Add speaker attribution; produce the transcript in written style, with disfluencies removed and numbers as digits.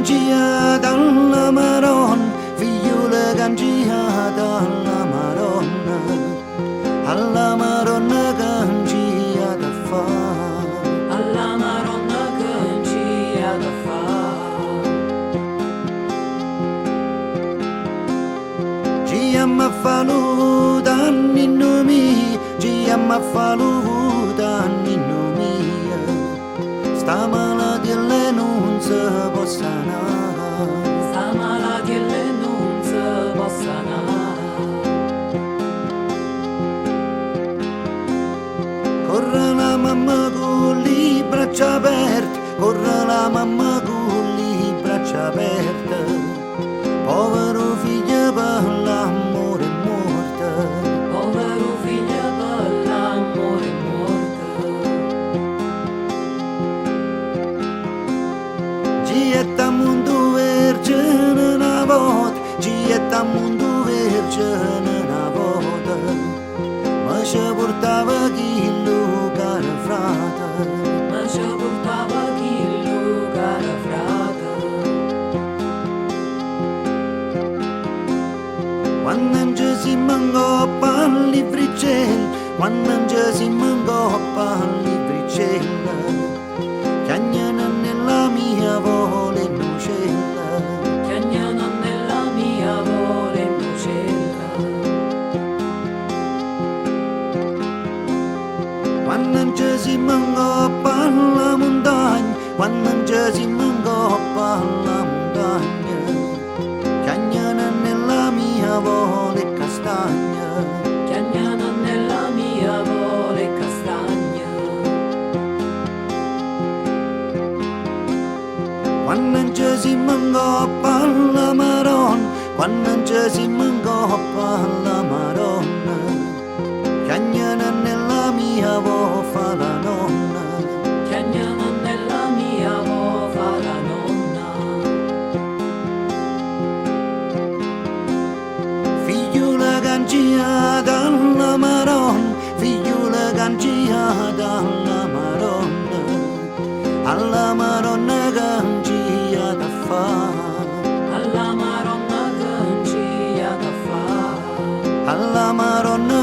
Speaker 1: cangiata alla Maronna, figliola cangiata alla Maronna, alla Maronna cangiata fa.
Speaker 2: Alla Maronna cangiata fa.
Speaker 1: Ci amma faluta ninno mio, ci amma faluta ninno mio, sta malattia non si può sanare.
Speaker 2: Sta malattia non si può sanare.
Speaker 1: Corre la mamma con le braccia aperte, corre la mamma con le braccia aperte, povero figlio per l'amore è morto.
Speaker 2: Povero figlio per l'amore è morto.
Speaker 1: Gietta mondo vergine una volta, gietta mondo vergine una volta, ma ci portava chi caro frate.
Speaker 2: Ma ci portava chi caro frate.
Speaker 1: Quando non ci si mancò al libricello, quando non ci si mancò al libricello, chiagnano nella mia vola in nucella.
Speaker 2: Chiagnano nella mia vola in nucella.
Speaker 1: Quando non ci si mancò alla montagna, quando non ci si mancò alla montagna, chiagnano nella mia vola e castagna.
Speaker 2: Chiagnano nella mia vola e castagna.
Speaker 1: Quando non ci si mancò alla Maronna, quando non ci si mancò alla Maronna, chiagnano nella mia vola fa la nonna.
Speaker 2: Chiagnano nella mia vola fa la nonna.
Speaker 1: Figliola cangiata alla Maronna, figliola cangiata alla Maronna, alla Maronna cangiata fa.
Speaker 2: Alla Maronna cangiata fa.
Speaker 1: Alla Maronna